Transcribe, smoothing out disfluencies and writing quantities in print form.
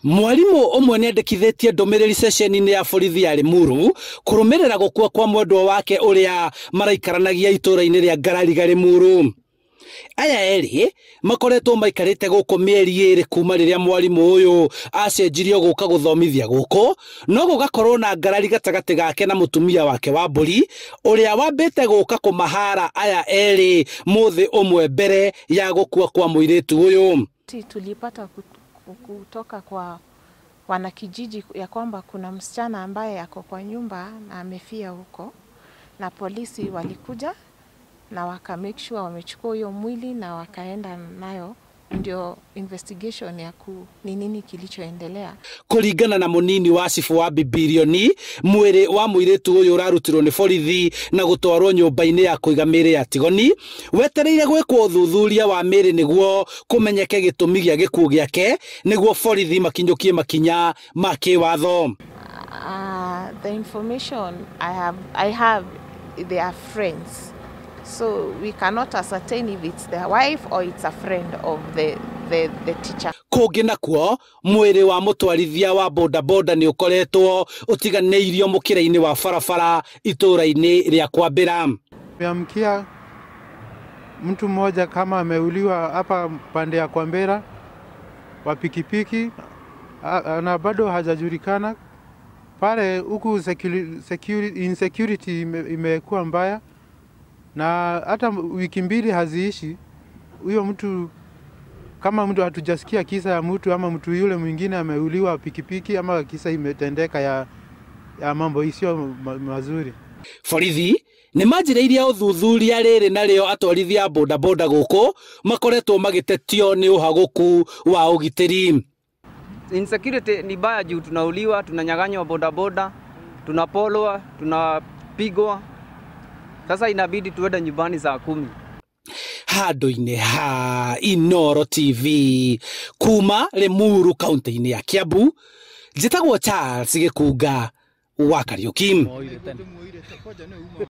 Mwarimu ũmwe nĩandĩkithĩtie ndũmĩrĩri ceceni-inĩ ya borithi ya Limuru kũrũmĩrĩra gũkua kwa mwendwa wake ũrĩa maraikaranagia itũũra-inĩ rĩa Ngarariga Limuru. Aya erĩ makoretwo maikarĩte gũkũ mĩeri ĩrĩ kuma rĩrĩa mwarimũ ũyũ acenjirio gũka gũthomithia gũkũ, no gũgakorwo na ngarari gatagatĩ gake na mũtumia wake wa mbũri ũrĩa wambĩte gũka kũmahara aya erĩ mũthĩ ũmwe mbere ya gũkua kwa mũirĩtu ũyũ. Tulipata kutoka kwa wanakijiji ya kwamba kuna msichana ambaye ako kwa nyumba na amefia huko, na polisi walikuja na waka make sure wamechukua huyo mwili na wakaenda nayo, ndio investigation ya ni nini kilichoendelea. Kuringana na munini wa cibu wa Bibilioni, mwĩrĩ wa mũirĩtu ũyũ ũrarutirwo nĩ borithi na gũtwarwo nyũmba-inĩ ya kũiga mĩĩrĩ ya Tigoni, wetereire gwĩkwo ũthuthuria wa mĩĩrĩ nĩguo kũmenyeke gĩtũmi gĩa gĩkuũ gĩake, nĩguo borithi makinyũkie makinya ma kĩwatho. The information I have, they are friends. So we cannot ascertain if it's the wife or it's a friend of the teacher. Kũngĩ nakuo, mwĩrĩ wa mũtwarithia wa bodaboda nĩ ũkoretwo ũtiganĩirio mũkĩra-inĩ wa barabara itũũra-inĩ rĩa Kwambĩra. Tumeamkia mtu mmoja kama ameuliwa hapa pande ya Kwambera wa pikipiki na bado hajajulikana. Pale huku insecurity imekuwa mbaya, na hata wiki mbili haziishi huyo mtu, kama mtu hatujasikia kisa ya mtu ama mtu yule mwingine ameuliwa pikipiki ama kisa imetendeka ya mambo isiyo mazuri. Borithi nĩ manjĩrĩirie ũthuthuria rĩrĩ narĩo atwarithia a bodaboda gũkũ makoretwo magĩtetio nĩ ũhagũku wa ũgitĩri. Insecurity ni baya juu tunauliwa, tunanyang'anywa bodaboda, tunapolwa, tunapigwa. Sasa inabidi tuende nyumbani saa 10. Handũ-inĩ ha Inooro TV kuma Limuru kaunti-inĩ ya Kiambu, njĩtagwo Charles Gĩkunga wa Kariuki.